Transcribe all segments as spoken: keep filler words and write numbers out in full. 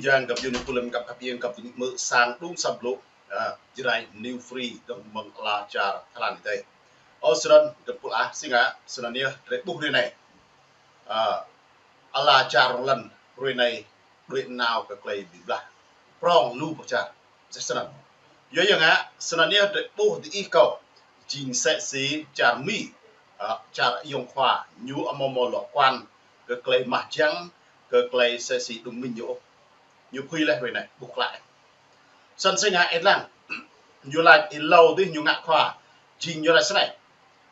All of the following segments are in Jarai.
Yang găp yun pulem găp găp yang găp yun mơ sang đung sab lô, ah, Jrai New Free dong mơ̆ng ala čar Thái Lan adih. Ơ, snăn găp pul ah, si ngă, snăn yơh, drei ƀuh hrơi anai. Ah, ala čar rŏng lăn hrơi anai, đuĕ nao kơ klei bi blah. Prŏng lu pơ čar. Msĕ snăn. Yua yang ngă, snăn yơh drei ƀuh diih kâo. Jing msĕ si čar Mi, ah, čar ayŏng khua, ñu amâo mâo lŏ kuan kơ klei mah jiăng, kơ klei msĕ si đồng minh ñu ôh. Ñu phưi leh hrơi anai, ƀuh klă. Snăn si ngă ih lăng. Ñu lač êlâo dih ñu ngă khua, jing ñu lač snei.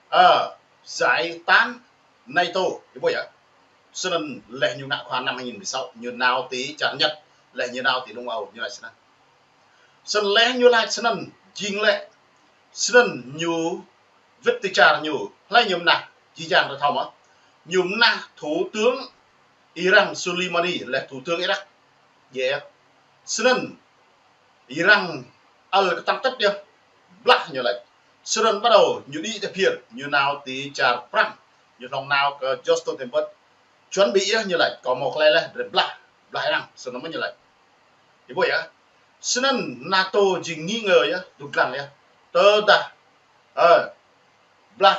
Ơ, giải tán NATO, ih ƀuh yơh. Snăn leh ñu ngă khua năm hai nghìn mười sáu, ñu nao ti čar Nhật, leh ñu nao ti Đông Âu, ñu lač snăn. Snăn leh ñu lač snăn, jing lĕ, snăn ñu wĭt ti čar ñu, hlei ñu mnah, jih jang drei thâo mơh. Ñu mnah Thủ tướng Iran Soleimani, leh Thủ tướng Iraq. Yơh. Snăn Iran ăl kơtang tĭt yơh. Blah ñu lač. Snăn bắt đầu ñu đĭ tơ phiêr, ñu nao ti čar Prăng. Ñu hlŏng nao kơ Jostoltenberg. Chuẩn bị yơh ñu lač, kâo mâo klei leh, drei blah, blah Iran, snăn mơh ñu lač. Ih ƀuh yơh. Snăn NATO jing nghi ngờ yơh, dôk dlăng yơh. Tơdah, ơ, blah,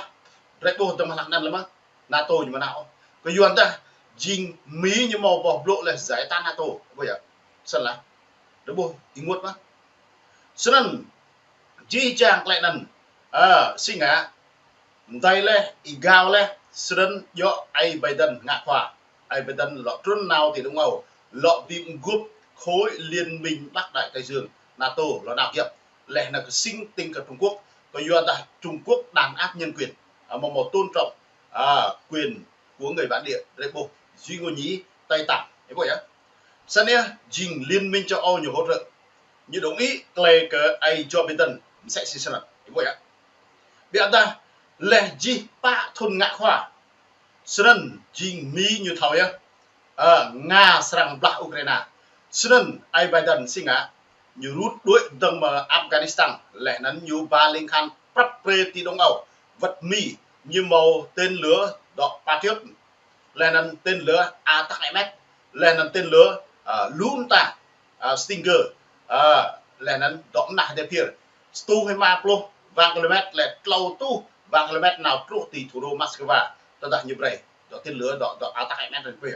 drei ƀuh dơ̆ng mơ̆ng hlăk anăn lĕ mơh, NATO ñu mơ̆ nao. Kơ yua dah, jing Mi ñu mâo boh blŭ leh giải tán NATO, ih ƀuh yơh. Snăn lah. Drei ƀuh ênguôt mơh. Snăn, jih jang klei anăn, ơ, si ngă, mdei leh, êgao leh, snăn djŏ ai Biden ngă khua. Ai Biden lŏ trŭn nao ti Đông Âu, lŏ bi mguôp khối Liên minh Bắc Đại Tây Dương, NATO, lŏ nao giăm. Leh anăn kơsing tĭng kơ Trung Quốc, kơ yua dah Trung Quốc đàn áp nhân quyền, à, amâo mâo tôn trọng, à, quyền của người bản địa, drei ƀuh, Duy Ngô Nhĩ, Tây Tạng, ih ƀuh yơh. Snăn yơh, jing Liên minh châu Âu ñu hỗ trợ. Ñu đồng ý klei kơ ai Joe Biden, msĕ si snăn, ih ƀuh yơh. Ƀiădah leh jih pă thŭn ngă khua. Snăn jing Mi ñu thâo yơh. Ơ, Nga srăng blah Ukraina. Snăn ai Biden si ngă, ñu rŭt đuĕ dơ̆ng mơ̆ng Afghanistan. Leh anăn ñu ba ling khan prăp pre ti Đông Âu. Wăt Mi, ñu mâo tên lửa dŏ Patriot. Leh anăn tên lửa Atak M S. Leh anăn tên lửa, ơ, lu mta, ơ, Stinger. Ơ, leh anăn dŏ mnah dê phiêr. Sa êtuh êma pluh bang kilomet, leh tlâo êtuh bang kilomet nao truh ti thủ đô Moscow. Tơdah ñu brei, dŏ tên lửa, dŏ, dŏ Atak M S anăn brei.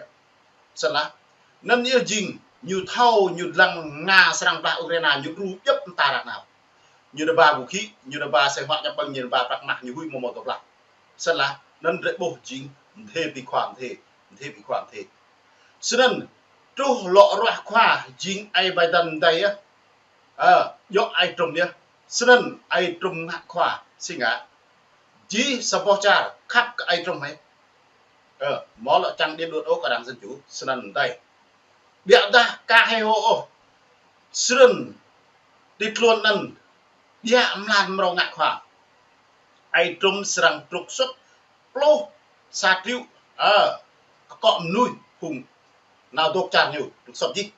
Snăn lah. Anăn yơh jing, ñu thâo, ñu dlăng Nga srăng blah Ukraina, ñu đru djăp mta arăng nao. Ñu nao ba vũ khí, ñu nao ba asei hua ñăm ƀơ̆ng, ñu nao ba prăk mah, ñu huĭ mơ̆ mâo dŏ blah. Snăn lah, anăn drei ƀuh jing, mdê bi khua mdê, mdê bi khua mdê. Snăn, truh lŏ ruah khua, jing ai Biden mdei yơh. Ơ, djŏ ai Trump yơh. Snăn, ai Trump ngă khua, si ngă. Jih sa boh čar, khăp kơ ai Trump hĕ. Ơ, mâo lŏ čang điên đuột ôh kơ arăng dân chủ, snăn mdei. Ƀiădah ka hê hô ôh. Snăn, ti tluôn anăn, ƀiă mlan mrâo ngă khua. Ai Trump srăng trục xuất pluh sa triệu, ơ, akŏ mnuih phung nao dôk čar ñu, trục xuất jih.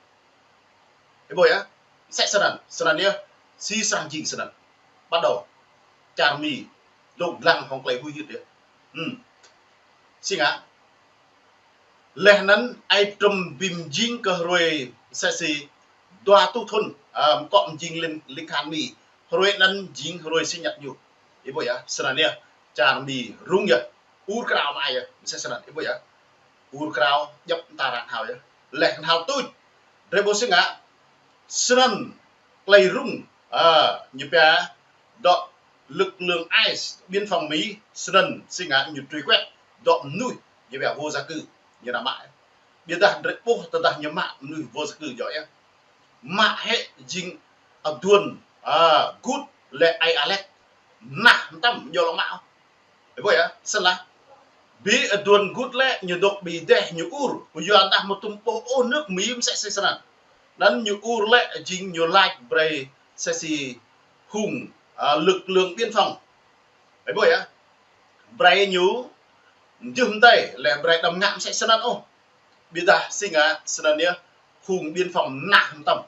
Ih ƀuh yơh, msĕ snăn, snăn yơh, si srăng jing snăn. Bắt đầu, čar Mi, dôk dlăng hŏng klei huĭ hyưt yơh. Hmm. Si ngă, leh anăn ai Trump bi mjing kơ hruê msĕ si dua êtuh thŭn, ơ, mkŏ mjing ling, ling khan Mi. Hruê anăn jing hruê sinh nhật ñu. Ih ƀuh yơh, snăn yơh, čar Mi rŭng yơh. Ur krao mă ai yơh, msĕ snăn, ih ƀuh yơh. Ur krao djăp mta arăng hao yơh. Leh knhal tuč. Drei ƀuh si ngă, snăn klei rŭng, ơ, ñu pia dŏ lực lượng ICE, biên phòng Mi, snăn si ngă ñu truy quét, dŏ mnuih, ñu pia vô gia cư, ñu nao mă. Ƀiădah drei ƀuh tơdah ñu mă mnuih vô gia cư djŏ yơh. Mă hĕ jing aduôn, ơ, Good leh ai Alex. Mnah mtam ñu lŏ mă. Ih ƀuh yơh, snăn lah. Bi aduôn Good lĕ ñu dôk bi deh ñu ur. Kơ yua dah mơ̆ tŭm ƀuh ôh nước Mỹ msĕ si snăn. Anăn ñu ur lĕ jing ñu lač brei msĕ si hung, ơ, lực lượng biên phòng. Ih ƀuh yơh. Brei ñu mjưh mdei, leh brei đăm ngă msĕ snăn ôh. Ƀiădah si ngă snăn yơh, hung biên phòng mnah mtam.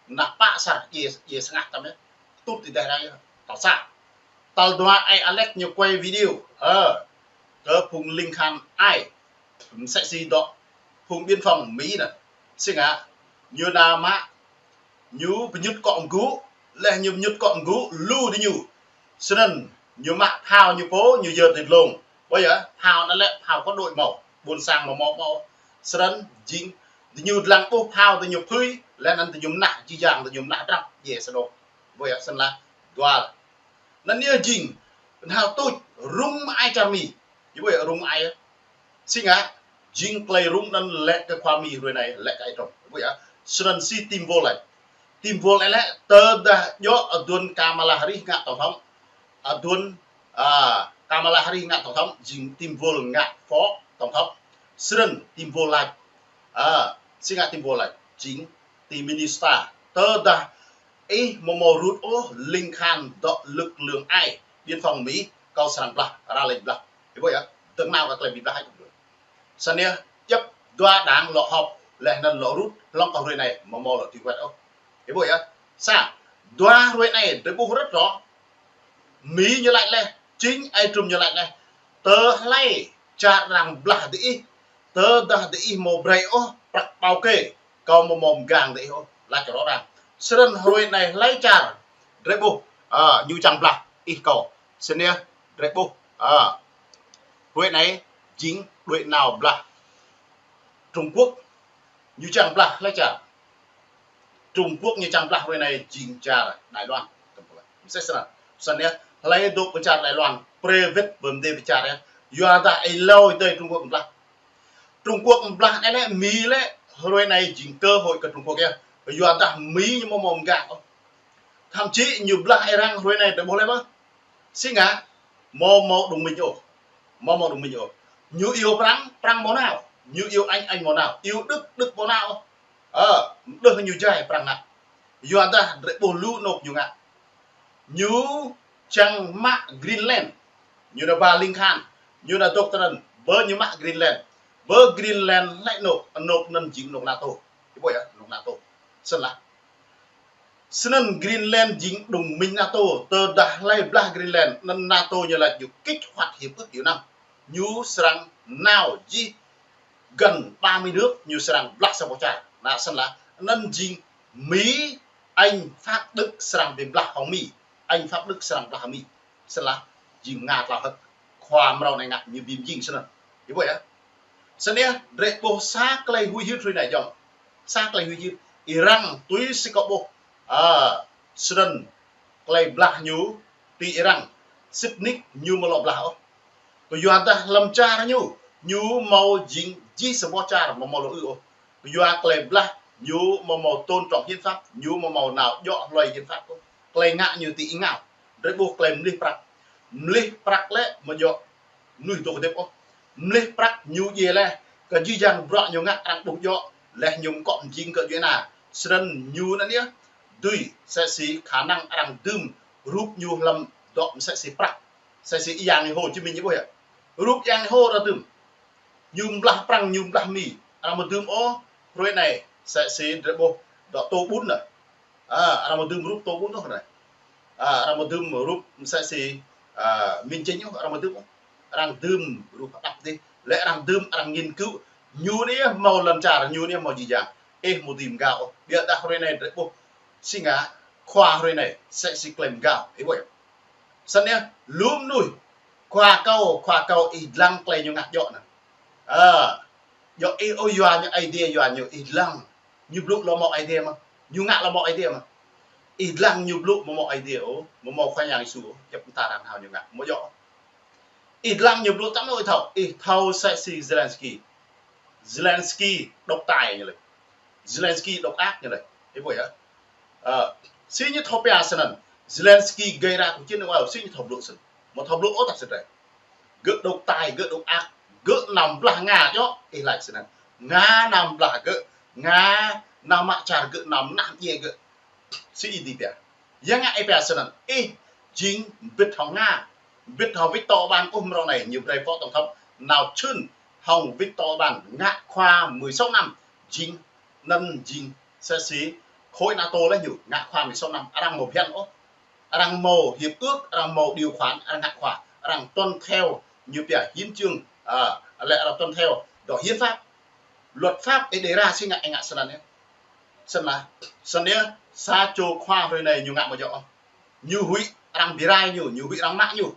Mnah pă asar, djiê, djiê sngah mtam yơh. Tŭt ti deh arăng yơh. Tal sa. Tal dua ai Alex ñu quay video. Ơ. Kơ phung ling khan ai. Msĕ si dŏ hung biên phòng Mi anăn. Si ngă. Ñu nao mă, ñu pơñŭt akŏ mơgŭ, laih ñu pơñŭt akŏ mơgŭ, lu tơ ñu. Snăn, ñu mă phao ñu pô, ñu yơr ti dlông. Ƀơi yơh, phao anăn lĕ phao có đội mâo, ƀôn sang mâo mâo mâo. Snăn, jing, tơ ñu dlăng ƀuh phao tơ ñu phưi, laih anăn tơ ñu mnah, jih jang tơ ñu mnah drăp, djai snăn. Ƀơi yơh, snăn lah, dua. Anăn yơh jing, pơnhal tuč, rŭng mơai čar Mi. Yua ƀơi yơh rŭng mơai yơh. Si ngă, jing klei rŭng anăn lĕ kơ khua Mi hruê anei, lĕ kơ ai trŏm. Ƀơi yơh, snăn si Tim Walz lač. Tim Walz lač lĕ, tơdah djŏ aduôn Kamala Harris ngă tổng thống. Aduôn, a, Kamala Harris ngă tổng thống, jing Tim Walz ngă phó tổng thống. Snăn Tim Walz lač. A, si ngă Tim Walz lač. Jing ti minister. Tơdah ih amâo mâo rŭt ôh, ling kahan dŏ lực lượng ai, biên phòng Mi, kâo srăng blah, ra lĕ blah. Ih ƀuh yơh, dơ̆ng nao kơ klei bi blah ai. Snăn yơh, djăp dua đảng lŏ họp, laih anăn lŏ rŭt, hlŏng kơ hruê anei, amâo mâo lŏ truy quét ôh. Ih ƀuh yơh, sa, dua hruê anei, drei ƀuh rất rõ. Mi ñu lač leh, chính ai Trump ñu lač leh. Tơ hlei čar arăng blah diih, tơdah diih amâo brei ôh, prăk ƀâo kê, kâo amâo mâo mgang diih ôh, lač rõ ràng. Snăn hruê anei hlei čar, drei ƀuh, a, ñu čiăng blah, ih kâo. Snăn yơh, drei ƀuh, a, hruê anei, jing đuĕ nao blah. Trung Quốc, ñu čiăng blah hlei čar. Trung Quốc ñu čiăng blah hruê anei jing čar Đài Loan. Msĕ snăn. Snăn yơh, hlei dôk pơ čar Đài Loan, prê wĭt ƀơi mdê pơ čar yơh. Yua dah êlâo tơi Trung Quốc blah. Trung Quốc blah anei lĕ, Mi lĕ, hruê anei jing cơ hội kơ Trung Quốc yơh. Yua dah Mi ñu amâo mâo mgang ôh. Thậm chí ñu blah Iran hruê anei drei ƀuh leh mơh. Si ngă, amâo mâo đồng minh ôh. Amâo mâo đồng minh ôh. Ñu iêu Prăng, Prăng amâo nao. Ñu iêu Anh, Anh amâo nao. Iêu Đức, Đức amâo nao ôh. Ơ, mđơh ñu jai Prăng ngă. Yua dah drei ƀuh lu anôk ñu ngă. Ñu čiăng mă Greenland. Ñu nao ba ling kahan. Ñu nao dôk tinăn. Bơ ñu mă Greenland. Bơ Greenland hlei anôk, anôk anăn jing anôk NATO. Ih ƀuh yơh, anôk NATO. Snăn lah. Snăn Greenland jing đồng minh NATO, tơdah hlei blah Greenland, anăn NATO ñu lač ñu kích hoạt hiệp ước Việt Nam. Ñu srăng nao jih gần ba mươi nước, ñu srăng blah sa boh čar. Anăn snăn lah, anăn jing Mi, Anh, Pháp, Đức srăng bi blah hŏng Mi. Anh, Pháp, Đức srăng blah Mi. Snăn lah, jing mnga tlao hơ̆k. Khua mrâo anei ngă ñu bi mjing snăn. Ih ƀuh yơh. Snăn yơh, drei ƀuh sa klei huĭ hyưt hruê anei jŏng. Sa klei huĭ hyưt. Iran tui si kâo ƀuh. A, snăn klei blah ñu ti Iran. Sĭt nik ñu amâo lŏ blah ôh. Kyua dah hlăm čar ñu, ñu mâo jing jih sa boh čar amâo mâo lŏ ư ôh. Kyua klei blah ñu amâo mâo tôn trọng hiến pháp, ñu amâo mâo nao djŏ hlue hiến pháp ôh. Klei ngă ñu ti êngao. Drei ƀuh klei mlih prăk. Mlih prăk lĕ amâo djŏ mnuih dôk hdĭp ôh. Mlih prăk ñu djiê leh, kơ jih jang bruă ñu ngă arăng ƀuh djŏ, leh ñu mkŏ mjing kơ djuê ana. Snăn ñu anăn yơh, dưi, msĕ si khả năng arăng dưm rup ñu hlăm dŏ msĕ si prăk. Msĕ si Yang Hồ Chí Minh ñu ƀuh yơh. Rup Yang Hồ arăng dưm. Ñu blah Prăng, ñu blah Mi. Arăng amâo dưm ôh, hruê anei, msĕ si drei ƀuh, dŏ tô ƀun anăn. A, arăng amâo dưm rup tô ƀun ôh anei. A, arăng amâo dưm rup msĕ si, a, Minh Chính ôh, arăng amâo dưm ôh. Arăng dưm rup hđăp dih. Lĕ arăng dưm, arăng nghiên cứu. Ñu anei mâo lăn čar, ñu anei mâo jih jang. Ih amâo dưi mgao ôh. Ƀiădah hruê anei drei ƀuh. Si ngă, khua hruê anei, msĕ si klei mgao. Ih ƀuh yơh. Snăn yơh, lu mnuih, khua kâo, khua kâo ih dlăng klei ñu ngă djŏ anăn. A, djŏ ih ôh yua ñu Aê Diê yua ñu ih dlăng. Ñu blŭ lŏ mâo Aê Diê mơh. Ñu ngă lŏ mâo Aê Diê mơh. Ih dlăng ñu blŭ amâo mâo Aê Diê ôh, amâo mâo Khua Yang Yêsu ôh, djăp mta arăng hao ñu ngă, amâo djŏ. Ih dlăng ñu blŭ tăm lŏ ih thâo, ih thâo msĕ si Zelensky. Zelensky độc tài ñu lač. Zelensky độc ác ñu lač. Ih ƀuh yơh. Ơ, si ñu thâo pia snăn. Zelensky gây ra cuộc chiến ở Âu, si ñu thâo blŭ snăn. Amâo thâo blŭ ôh tah sĭt rai. Gơ̆ độc tài, gơ̆ độc ác, gơ̆ nao blah Nga djŏ, ih lač snăn. Nga nao blah gơ̆, Nga nao mă čar gơ̆, nao mnah mdjiê gơ̆. Si ih dưi pia. Yang ngă ih pia snăn, ih jing mbĭt hŏng Nga. Mbĭt hŏng Viktor Orbán ƀuh mrâo anei, ñu brei phó tổng thống nao čhưn hŏng Viktor Orbán ngă khóa mười sáu năm, jing anăn jing msĕ si khối NATO leh ñu ngă khóa mười sáu năm, arăng amâo bhiăn ôh. Arăng mâo hiệp ước, arăng mâo điều khoản, arăng ngă khóa, arăng tuân theo ñu pia hiến chương, a, lĕ arăng tuân theo dŏ hiến pháp. Luật pháp ih đề ra si ngă ih ngă snăn yơh. Snăn lah, snăn yơh, sa čô khua hrơi anai ñu ngă mơ̆ djơ̆. Ñu huĭ arăng bi rai ñu, ñu huĭ arăng mă ñu.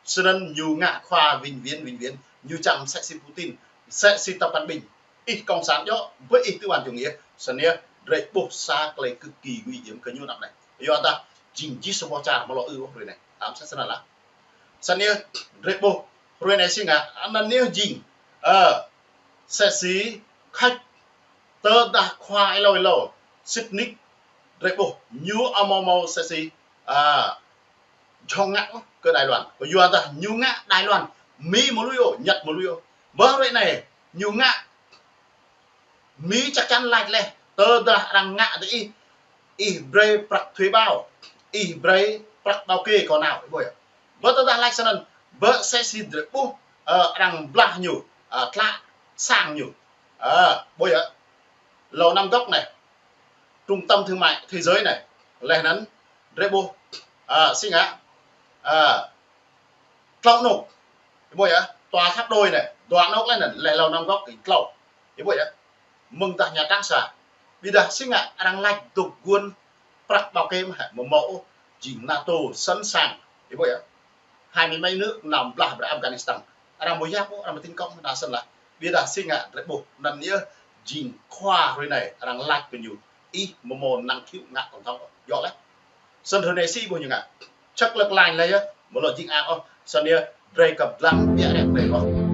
Snăn ñu ngă khua vĩnh viễn, vĩnh viễn. Ñu čang msĕ si Putin, msĕ si Tập Cận Bình. Ih cộng sản djơ̆, ƀơi ih tư bản chủ nghĩa. Snăn yơh, drei ƀuh sa tơlơi cực kỳ nguy hiểm kơ ñu năm anai. Yua dah, jing jih sa boh čar mơ̆ lŏ ư ôh hrơi anai. Ăm msĕ snăn lah. Snăn yơh, drei ƀuh hrơi anai si ngă, anăn yơh jing, ơ, msĕ si khăč tơdah khua êlâo êlâo, sĭt nik, drei ƀuh, ñu amâo mâo msĕ si, ơ, jhŏng ngă ôh kơ Đài Loan. Kơ yua dah ñu ngă Đài Loan, Mi mơ̆ lui ôh, Nhật mơ̆ lui ôh. Ƀơi hrơi anai, ñu ngă Mi chắc chắn lač leh, tơdah arăng ngă tơ ih, ih brei prăk thuê bao, ih brei prăk bảo kê kơ nao, ih ƀuh yơh. Ƀơi tơdah lač snăn, ƀơi msĕ si drei ƀuh, ơ, arăng blah ñu, ơ, tlă sang ñu. Ơ, ƀuh yơh. Lầu Năm Góc anai, trung tâm thương mại thế giới anai, leh anăn, drei ƀuh, ơ, si ngă, ơ, tlâo anôk. Ih ƀuh yơh, tòa tháp đôi anai, dua anôk leh anăn, leh Lầu Năm Góc ih tlâo. Ih ƀuh yơh, mơ̆ng tah Nhà Trắng sa. Ƀiădah si ngă arăng lač dôk guôn prăk bảo kê mơ̆ hă, mơ̆ mâo ôh, jing NATO sẵn sàng. Ih ƀuh yơh, hai mươi mấy nước nao blah brei Afghanistan. Arăng ƀu yap ôh, arăng ƀu tấn công, anăn snăn lah. Ƀiădah si ngă drei ƀuh, anăn yơh, jing khua hrơi anai, arăng lač kơ ñu. Ih mơ̆ mâo năng khiu ngă tổng thống ôh. Djơ̆ leh. Snăn hrơi anai si ƀuh ñu ngă. Čăk lăk lañ leh yơh, mơ̆ lŏ jing ang ôh. Snăn yơh, drei kăp dlăng biă rĕk drei ôh.